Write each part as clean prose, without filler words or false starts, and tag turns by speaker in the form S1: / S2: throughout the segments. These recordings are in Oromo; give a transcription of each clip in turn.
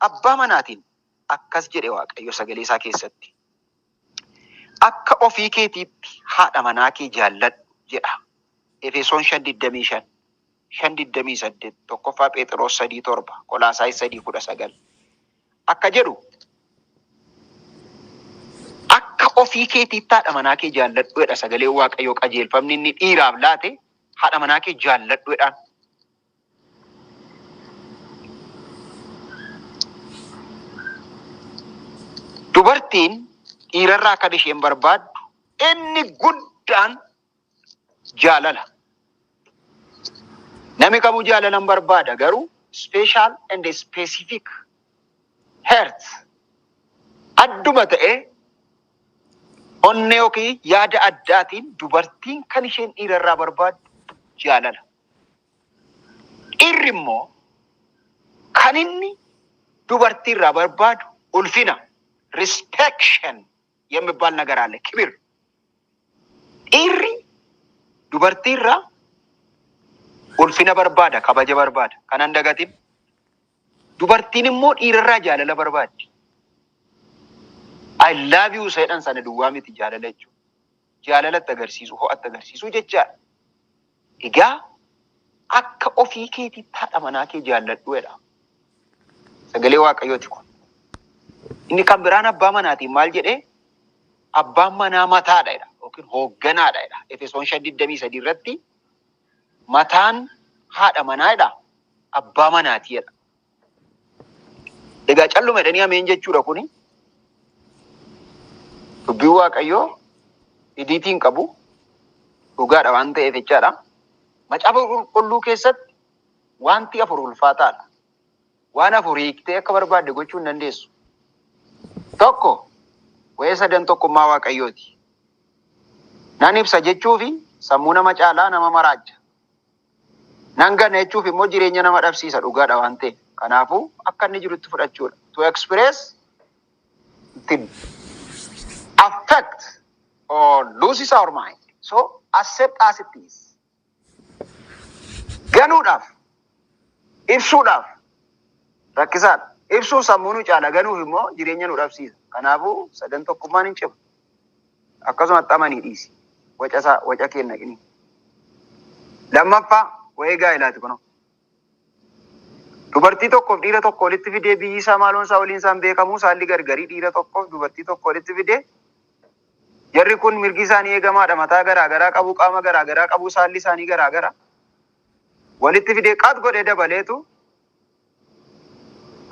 S1: Abbaa manaatiin akkas jedhe Waaqayyo sagalee isaa keessatti. Akka ofii keetiitti haadha manaa kee jaalladhu jedha. Efesoon 5:25, 5:28, 1ffaa Phexros 3:7, Qolaasaayis 3:19. Akka jedhu akka ofii keetiitti haadha manaa kee jaalladhu jedha sagaleen Waaqayyoo. Qajeelfamni inni dhiiraaf laate haadha manaa kee jaalladhu jedhaan. Dubartiin dhiirarraa kan isheen barbaaddu inni guddaan jaalala. Namni kamuu jaalala hin barbaada, garuu special and specific heart, adduma ta'ee onnee yookiin yaada addaatiin dubartiin kan isheen dhiirarraa barbaaddu jaalala. Dhiirri immoo kan inni dubartiirraa barbaadu ulfina, respection የሚባል ነገር አለ፣ ክብር። Dhiirri dubartiirraa ulfina barbaada, kabaja barbaada. Kanan dagatin. Dubartiin immoo dhiirarraa jaalala barbaaddi. "I love you" jedhan sana duwwaa miti jaalala jechuudha. Jaalalatti agarsiisu, ho'atti agarsiisu jechaadha. Egaa akka ofii keetiitti haadha manaa kee jaalladhu jedha. Sagalee Waaqayyooti kun. Inni kan biraan abbaa manaatiin maal jedhee? Abbaan manaa mataadha jedha yookiin hoogganaadha jedha. Efesoon 5:23 irratti mataan haadha manaa jedha, abbaa manaati jedha. Egaa calluma jedhanii ameen jechuudha kuni. Dubbiin Waaqayyoo idiitiin qabu, dhugaadha waan ta'eef jechaadha. Macaafa Qulqulluu keessatti wanti afur ulfaataadha. Waan afur hiiktee akka barbaadde gochuu hin dandeessu. Tokko, waa'ee sadan tokkummaa Waaqayyooti. Nan ibsa jechuufi sammuu nama caalaa nama maraacha. Nan gana jechuuf immoo jireenya nama dhabsiisa, dhugaadha waan ta'eef. Kanaafuu akka inni jirutti fudhachuudha. To express the affect or loses our mind. So accept as it is. Ganuudhaaf, ibsuudhaaf rakkisaadha. Ibsuun sammuu nu caala, ganuuf immoo jireenya nu dhabsiisa. Kanaafuu sadan tokkummaan hin cimu. Akkasumatti amanii dhiisi. Waca isaa waca kenna inni. Lammaffaa, waa'ee gaa'ilaati kunoo. Dubartii tokkoof dhiira tokko walitti fidee, biyyi isaa maaloon isaa waliin isaan beekamuu, saalli gargarii, dhiira tokkoof dubartii tokko walitti fidee, jarri kun mirgi isaanii eegamaadha, mataa garaa garaa qabu, qaama garaa garaa qabu, saalli isaanii garaa garaa, walitti fidee qaat godhee dabaleetu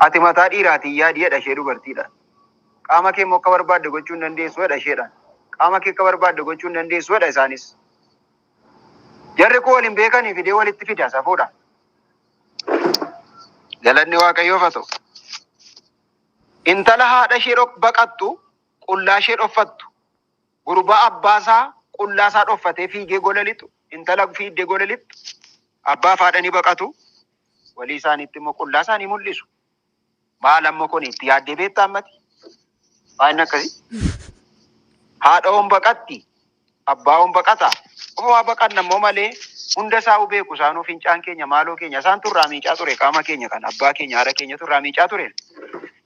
S1: "Ati mataa dhiiraatiin yaadi" jedha ishee dubartiidha. "Qaama kee immoo akka barbaadde gochuu hin dandeessu" jedha isheedhaan. "Qaama kee akka barbaadde gochuu hin dandeessu" jedha isaanis. Jarri kun waliin beekanii fidee walitti fida, safuudha. Galanni Waaqayyoof haa ta'u. Intala haadha ishee baqattu, qullaa ishee dhoffattu, gurbaa abbaasaa qullaa isaa dhoffatee fiigee gola lixu, intala fiiddee gola lixxu, abbaa fi haadha ni baqatu, walii isaaniitti immoo qullaa isaanii mul'isu. Maal amma kun itti yaaddee beektaa ammati? Waan akkasii. Haadha oon baqatti, abbaa oon baqata. Ofumaa baqanna immoo malee hunda isaa beeku isaanuu, fincaan keenya, maaloo keenya isaan turraa miicaa ture, qaama keenya kan abbaa keenya, haadha keenya turraa miicaa ture.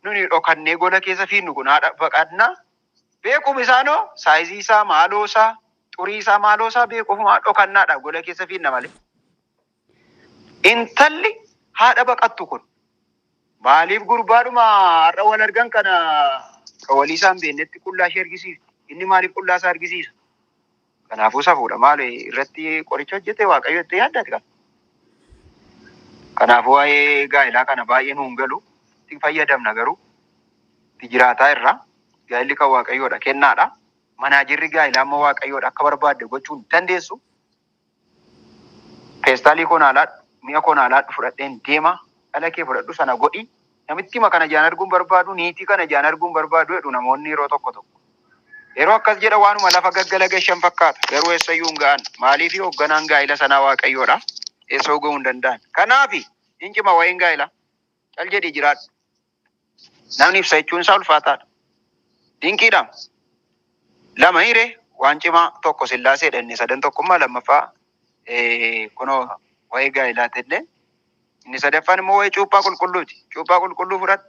S1: Nuni dhokannee gola keessa fiinnu kun haadha baqannaa beekum isaanoo, saayizii isaa, maaloo isaa, xurii isaa, maaloo isaa beeku, ofumaa dhokannaadha gola keessa fiinna malee. Intalli haadha baqattu kun maaliif gurbaadhuma har'a wal argan kana kan walii isaan beeknetti qullaa ishee argisiifti? Inni maaliif qullaa isaa argisiisa? Kanaafuu safuudha. Maal irratti qoricha hojjete Waaqayyo itti yaaddati qaba. Kanaafuu waa'ee gaa'elaa kana baay'ee nuun galu. Itti fayyadamna garuu itti jiraataa irraa. Gaa'elli kan Waaqayyoodha, kennaadha. Managerri gaa'elaa immoo Waaqayyoodha. Akka barbaadde gochuu hin dandeessu. "Peestaalii koo naa laadhu, mi'a koo naa laadhu, fudhadheen deema, dhala kee fudhadhu, sana godhi. Namitti kana ijaan arguun barbaadu, niitii kana ijaan arguun barbaadu" jedhu namoonni yeroo tokko tokko. Yeroo akkas jedha waanuma lafa gaggala gashan fakkaata. Garuu eessayyuu hin ga'an. Maaliif? Hoogganaan gaa'ela sanaa Waaqayyoodha. Eessa ga'uu hin danda'an. Kanaafi hin cima waa'een gaa'elaa. Cal jedhii jiraadhu. Namni ibsa jechuun isaa ulfaataadha. Dinqiidha. Lama hiree waan cimaa, tokko Sillaaseedha, inni sadan tokkummaa, lammaffaa kunoo waa'ee gaa'elaati illee. Inni sadaffaan immoo waa'ee cuuphaa qulqulluuti. Cuuphaa qulqulluu fudhadhu.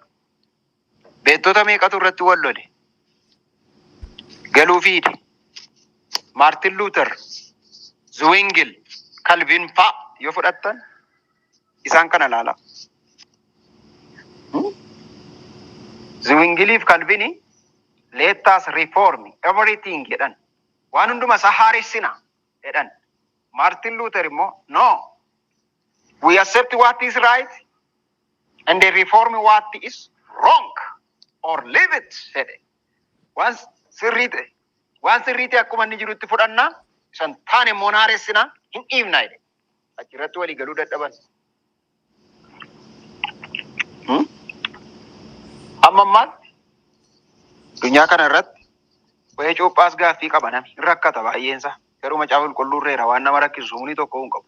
S1: Beektota meeqatu irratti wal lole? Galuu fiide. Maartin Luuter, Zuwingil, Kalvin fa'a yoo fudhattan isaan kana ilaala. Zuwingiliif Kalvini let us reform everything jedhan. Waan hunduma isaa haaressina jedhan. Maartin Luuter immoo no, we accept what is right and reform what is wrong or leave it jedhe. Waan sirrii ta'e, waan sirrii ta'e akkuma inni jirutti fudhannaa, isan taane immoo haaressina, hin dhiifna jedhe. Achirratti walii galuu dadhaban. Amma ammaatti addunyaa kana irratti waa'ee cuuphaas gaaffii qaba namni. Hin rakkata baay'eensa. Garuu Macaafa Qulqulluu irreera waan nama rakkisu sumuni tokko hin qabu.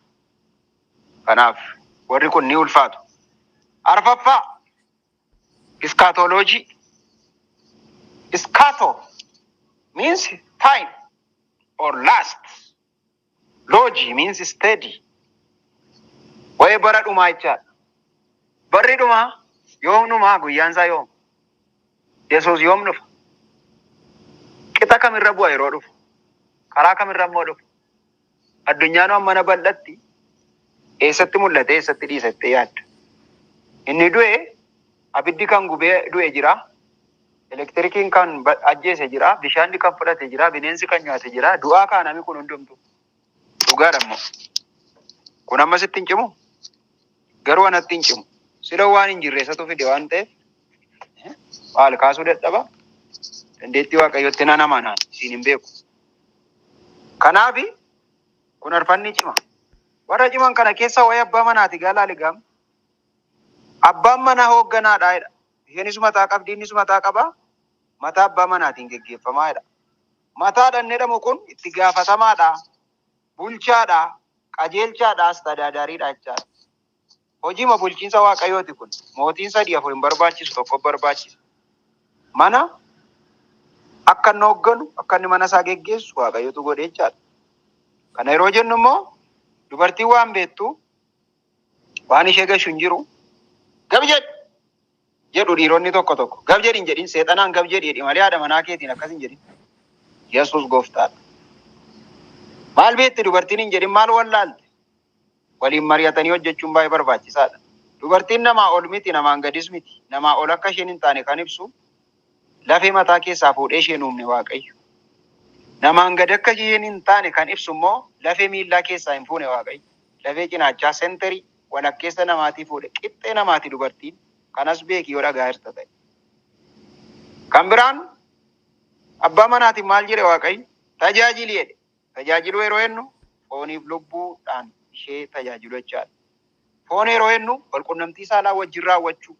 S1: Kanaaf warri kun ni ulfaatu. Arfaffaa, eschatology. Eschato means time or last. Logy means study. Waa'ee bara dhumaa jechaadha. Barri dhumaa yoom dhumaa? Guyyaan isaa yoom? Yesuus yoom dhufa? Qixa kamirra bu'a yeroo dhufu? Karaa kamirra immoo dhufu? Addunyaan amma mana bal'atti eessatti mul'ate, eessatti dhiisattee yaadda? Inni du'e abiddi kan gubee du'e jira. Elektirikiin kan ajjeese jira. Bishaanni kan fudhate jira. Bineensi kan nyaate jira. Du'aa kaanami kun hundumtu. Dhugaadha immoo. Kun amma sitti hin cimu? Garuu anatti hin cimu. Sila waan hin jirre isatu fide waan ta'eef maal kaasuu dadhaba. Dandeettii Waaqayyootti nan amanaan isiin hin beeku. Kanaafi kun arfanni cima. Warra ciman kana keessa waa'ee abbaa manaati gaa laali gaam. Abbaan manaa hoogganaadha jedha. Isheenis mataa qabdi, innis mataa qaba. Mataa abbaa manaatiin geggeeffamaa jedha. Mataadhaan jedhamu kun itti gaafatamaadha, bulchaadha, qajeelchaadha, astadaadaariidha jechaadha. Hojiima bulchiinsa Waaqayyooti kun. Mootiin sadii afur hin barbaachisu, tokko barbaachisa. Mana akka inni hoogganu, akka inni mana isaa geggeessu Waaqayyotu godhe jechaadha. Kana yeroo jennu immoo dubartiin waan beektu waan ishee gashu hin jiru. Gab jedhi jedhu dhiironni tokko tokko. Gab jedhi hin jedhin, seexanaan gab jedhi jedhi malee haadha manaa keetiin akkas hin jedhin. Yesuus gooftaadha. Maal beekti dubartiin hin jedhin, maal wallaalte? Waliin mari'atanii hojjechuun baay'ee barbaachisaadha. Dubartiin namaa ol miti, namaan gadis miti. Namaa ol akka isheen hin taane kan ibsu lafee mataa keessaa fuudhee isheen uumne Waaqayyo. Namaan gad akka isheen hin taane kan ibsu immoo lafee miillaa keessaa hin fuune Waaqayyo. Lafee cinaachaa senterii walakkeessa namaatii fuudhe, qixxee namaati dubartiin. Kanas beeki yoo dhagaa jirta ta'e. Kan biraan abbaa manaatiin maal jedhe Waaqayyo? Tajaajili jedhe. Tajaajiluu yeroo jennu fooniif lubbuudhaan ishee tajaajilu jechaadha. Foon yeroo jennu walqunnamtii saalaa wajjin raawwachuu.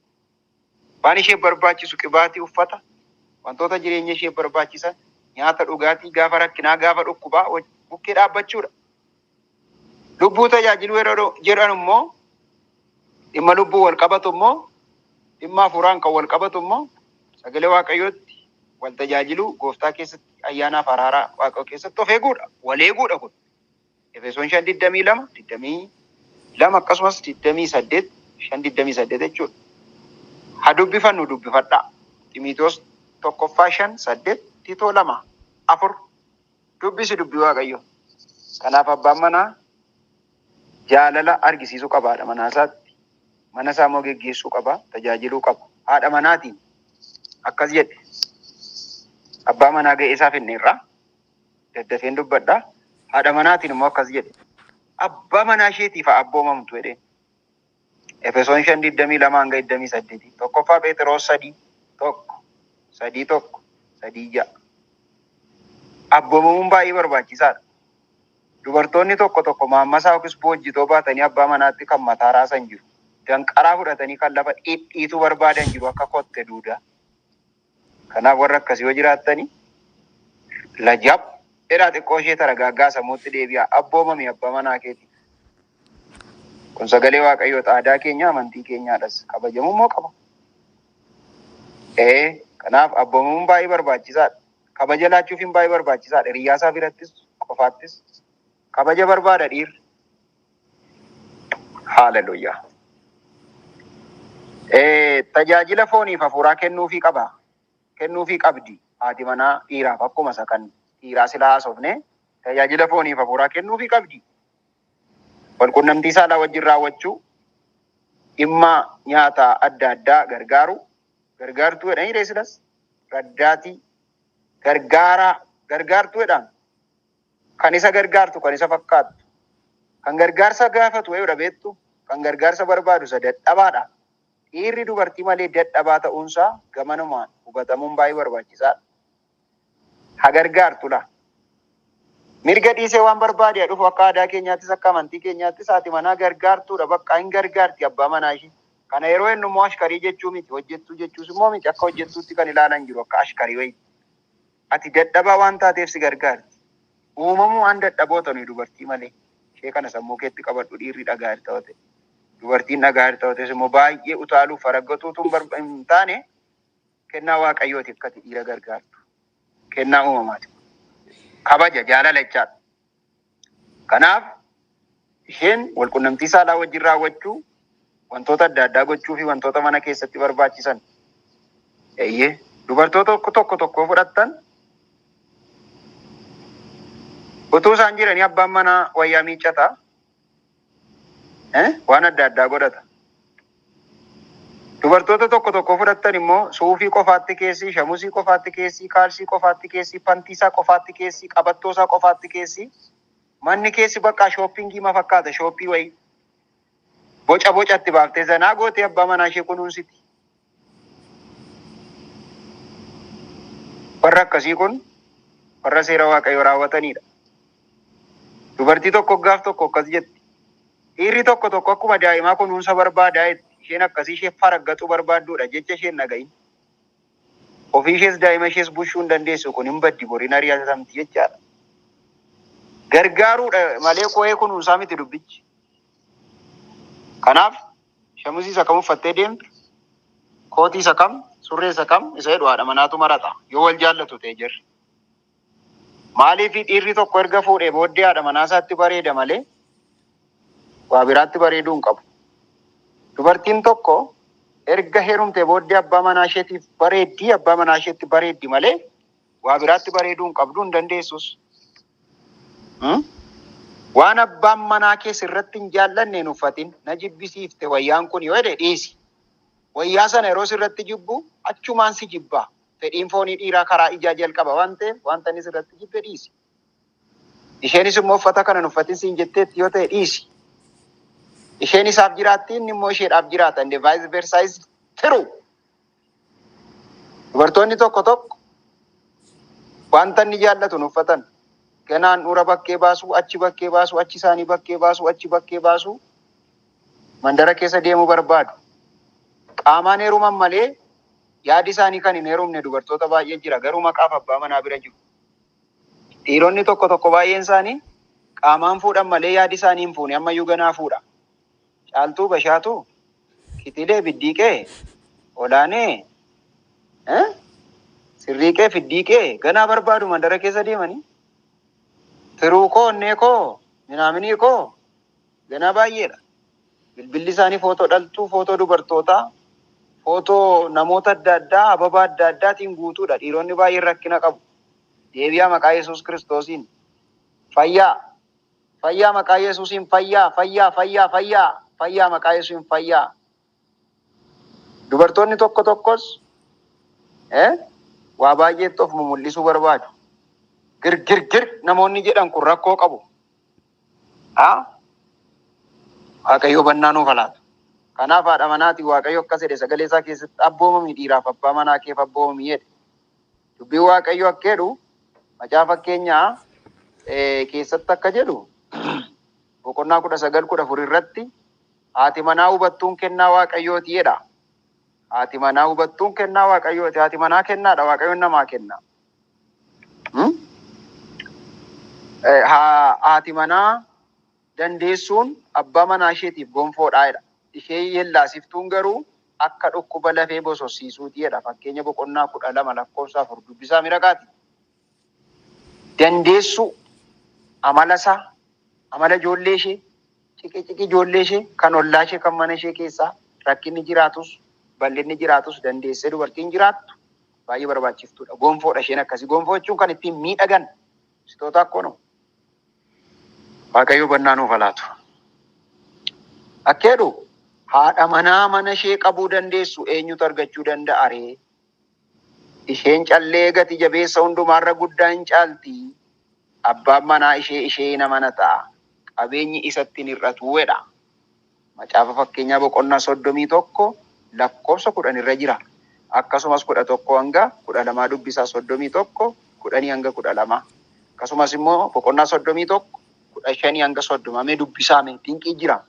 S1: Waan isheef barbaachisu qibaatii, uffata, wantoota jireenya isheef barbaachisan, nyaata, dhugaatii, gaafa rakkinaa, gaafa dhukkubaa bukkee dhaabbachuudha. Lubbuu tajaajiluu yeroo jedhan immoo dhimma lubbuu wal qabatu immoo, dhimma hafuuraan kan wal qabatu immoo sagalee Waaqayyootti wal tajaajiluu, gooftaa keessatti ayyaanaaf araaraa Waaqayyoo keessatti of eeguudha. Wal eeguudha kun. Efesoon 5:22, 22 akkasumas 28, 5:28 jechuudha. Haa dubbifannu, dubbifadhaa. Ximitoos tokkoffaa 5:8, Titoo 2:4, dubbisi dubbii Waaqayyoo. Kanaaf abbaan manaa jaalala argisiisuu qaba haadha manaa isaatti. Mana isaa immoo geggeessuu qaba, tajaajiluu qaba. Haadha manaatiin akkas jedhe. Abbaa manaa ga'ee isaa finneerra. Daddafeen dubbadha. Haadha manaatiin immoo akkas jedhe. Abbaa manaa isheetiif haa abboomamtu jedheen. Efesoon 5:22 hanga 28. Tokkoffaa Phexros 3:1. 3:1. 3:6. Abboomamuun baay'ee barbaachisaadha. Dubartoonni tokko tokko maammasaa yookiis boojjitoo baatanii abbaa manaatti kan mataa raasan jiru. Danqaraa fudhatanii kan lafa dhidhiituu barbaadan jiru akka kotte duudaa. Kanaaf warra akkasii yoo jiraattani lajab jedhaa, xiqqoo ishee taragaaggaa, sammuutti deebi'a. Abboomami abbaa manaa keeti. Kun sagalee Waaqayyoo, aadaa keenya, amantii keenyaadhas, kabajamuu immoo qaba. Ee, kanaaf abboomamuun baay'ee barbaachisaadha. Kabaja laachuufiin baay'ee barbaachisaadha. Hiriyyaa isaa birattis qofaattis kabaja barbaada dhiirri. Haaleluyyaa. Tajaajila fooniif hafuuraa kennuufii qaba. Kennuufii qabdi. Haati manaa dhiiraaf akkuma isa kan dhiiraa sila haasofne tajaajila fooniif hafuuraa kennuufii qabdi. Walqunnamtii saalaa wajjin raawwachuu, dhimma nyaataa adda addaa gargaaru, gargaartuu jedhanii reesilas, raddaatii, gargaaraa, gargaartuu jedhaan kan isa gargaartu, kan isa fakkaattu, kan gargaarsa gaafatu eeyudha beektu, kan gargaarsa barbaadu isa dadhabaadha. Dhiirri dubartii malee dadhabaa ta'uunsaa gamanumaan hubatamuun baay'ee barbaachisaadha. Ha gargaartudha. Mirga dhiisee waan barbaade haa dhufu, akka aadaa keenyaattis akka amantii keenyaattis haati manaa gargaartuudha. Bakka hin gargaarti abbaa manaa ishee. Kana yeroo jennu immoo ashkarii jechuu miti, hojjettuu jechuus immoo miti. Akka hojjettuutti kan ilaalan jiru akka ashkarii wayii. Ati dadhabaa waan taateef si gargaarti. Uumamuu waan dadhaboota nuyi dubartii malee. Ishee kana sammuu keetti qabadhu, dhiirri dhagaa ta'e. Dubartiin dhagaa ta'es immoo baay'ee utaaluuf faraggatuutu hin taane, kennaa Waaqayyooti akka ati dhiira gargaartu. Kennaa uumamaati. Kabaja jaalala jechaadha. Kanaaf isheen walqunnamtii saalaa wajjin raawwachuu, wantoota adda addaa gochuu fi wantoota mana keessatti barbaachisan. Eeyyee, dubartoota tokko tokko tokko fudhattan, utuu isaan jiranii abbaan manaa wayyaa miiccata, waan adda addaa godhata. Dubartoota tokko tokko fudhattan immoo suufii qofaatti keessi, shamusii qofaatti keessi, kaalsii qofaatti keessi, pantiisaa qofaatti keessi, qabattoosaa qofaatti keessi. Manni keessi bakka shoppingii ma fakkaata, shop wayii. Boca bocatti baaftee zanaa gootee abbaa manaa ishee kunuunsiti. Warra akkasii kun warra seera Waaqayyoo raawwatanidha. Dubartii tokko gaaf tokko akkas jetti. Dhiirri tokko tokko akkuma daa'imaa kunuunsa barbaadaa jetti. Isheen akkasii ishee faraggaxuu barbaadduudha jecha isheen dhagahin. Ofii ishees daa'ima ishees bushuu hin dandeessu, kun hin baddi, boriin ari'atamti jechaadha. Gargaaruudha malee koo'ee kunuunsaa miti dubbichi. Kanaaf shamusii isa kam uffattee deemtu, kootii isa kam, surree isa kam, isa jedhu haadha manaatu marata. Yoo wal jaallatu ta'e jirri. Maaliif dhiirri tokko erga fuudhee booddee haadha manaa isaatti bareeda malee waa biraatti bareeduu hin qabu. Dubartiin tokko erga heerumtee booddee abbaa manaa isheetiif bareeddii, abbaa manaa isheetti bareeddi malee waa biraatti bareeduu hin qabdu, hin dandeessus. Waan abbaan manaa kee sirratti hin jaallanne hin uffatin. Na jibbisiifte wayyaan kun yoo jedhe, dhiisi. Wayyaa sana yeroo sirratti jibbu achumaan si jibbaa. Fedhiin foonii dhiiraa karaa ijaa jalqaba waan ta'eef, wanta inni sirratti jibbe dhiisi. Isheenis immoo uffata kana hin uffatin siin jetteetti yoo ta'e, dhiisi. Isheen isaaf jiraatti, inni immoo isheedhaaf jiraata. And vice versa is true. Dubartoonni tokko tokko wanta inni jaallatu hin uffatan. Ganaan dhura bakkee baasu, achi bakkee baasu, achi isaanii bakkee baasu, achi bakkee baasu. Mandara keessa deemuu barbaadu. Qaamaan heeruman malee yaadi isaanii kan hin heerumne dubartoota baay'ee jira. Garuu maqaaf abbaa manaa bira jiru. Dhiironni tokko tokko baay'een isaanii qaamaan fuudhan malee yaadi isaanii hin fuune, ammayyuu ganaa fuudha. Caaltuu Bashaatuu, Kitilee Biddiiqee, Olaanee, Sirriiqee Fiddiiqee ganaa barbaadu mandara keessa deemanii. Tiruu koo, onnee koo, minaaminii koo ganaa baay'eedha. Bilbilli isaanii footoo dhaltuu, footoo dubartootaa, footoo namoota adda addaa, ababaa adda addaatiin guutuudha. Dhiironni baay'een rakkina qabu. Deebi'aa maqaa Yesuus Kiristoosiin. Fayyaa. Fayyaa maqaa Yesuusiin fayyaa, fayyaa, fayyaa, fayyaa, fayyaa maqaa Yesuusiin fayyaa. Dubartoonni tokko tokkos waa baay'eetti of mumul'isuu barbaadu. Gir gir gir namoonni jedhan kun rakkoo qabu. Haa? Waaqayyo hubannaa nuuf laatu. Kanaaf haadha manaati Waaqayyo akkas jedhe sagalee isaa keessatti, abboomamii dhiiraaf abbaa manaa keef abboomamii jedhe. Dubbiin Waaqayyo akka jedhu, macaafa fakkeenyaa keessatti akka jedhu, boqonnaa 19:14 irratti, haati manaa hubattuun kennaa Waaqayyooti jedha. Haati manaa hubattuun kennaa Waaqayyooti. Haati manaa kennaadha. Waaqayyoon namaa kenna. Haati manaa dandeessuun abbaa manaa isheetiif gonfoodha jedha. Ishee yellaasiftuun garuu akka dhukkuba lafee bososiisuuti jedha. Fakkeenya boqonnaa 12 lakkoofsa 4 dubbisaa miraqaati. Dandeessuu amala isaa, amala ijoollee ishee, ciqi ciqi ijoollee ishee, kan ollaa ishee, kan mana ishee keessaa rakkinni jiraatus Bal'inni jiraatus dandeessee dubartiin jiraattu baay'ee barbaachiftuudha. Gonfoodha isheen akkasii. Gonfoo jechuun kan ittiin miidhagan. Sitoota akkono. Waaqayyo hubannaa nuuf haa laatu. Akkeedhu haadha manaa mana ishee qabuu dandeessu eenyutu argachuu danda'a ree? Isheen callee gati jabeessa hundumaarra guddaa hin caalti. Abbaan manaa ishee ishee hin amanata. Qabeenyi isatti hin hir'atu jedha. Macaafa fakkeenyaa boqonnaa 31 lakkoofsa 10 irra jira. Akkasumas 11 hanga 12 dubbisaa 31 10 hanga 12. Akkasumas immoo boqonnaa 31 15 hanga 30 mee dubbisaa mee dinqii jira.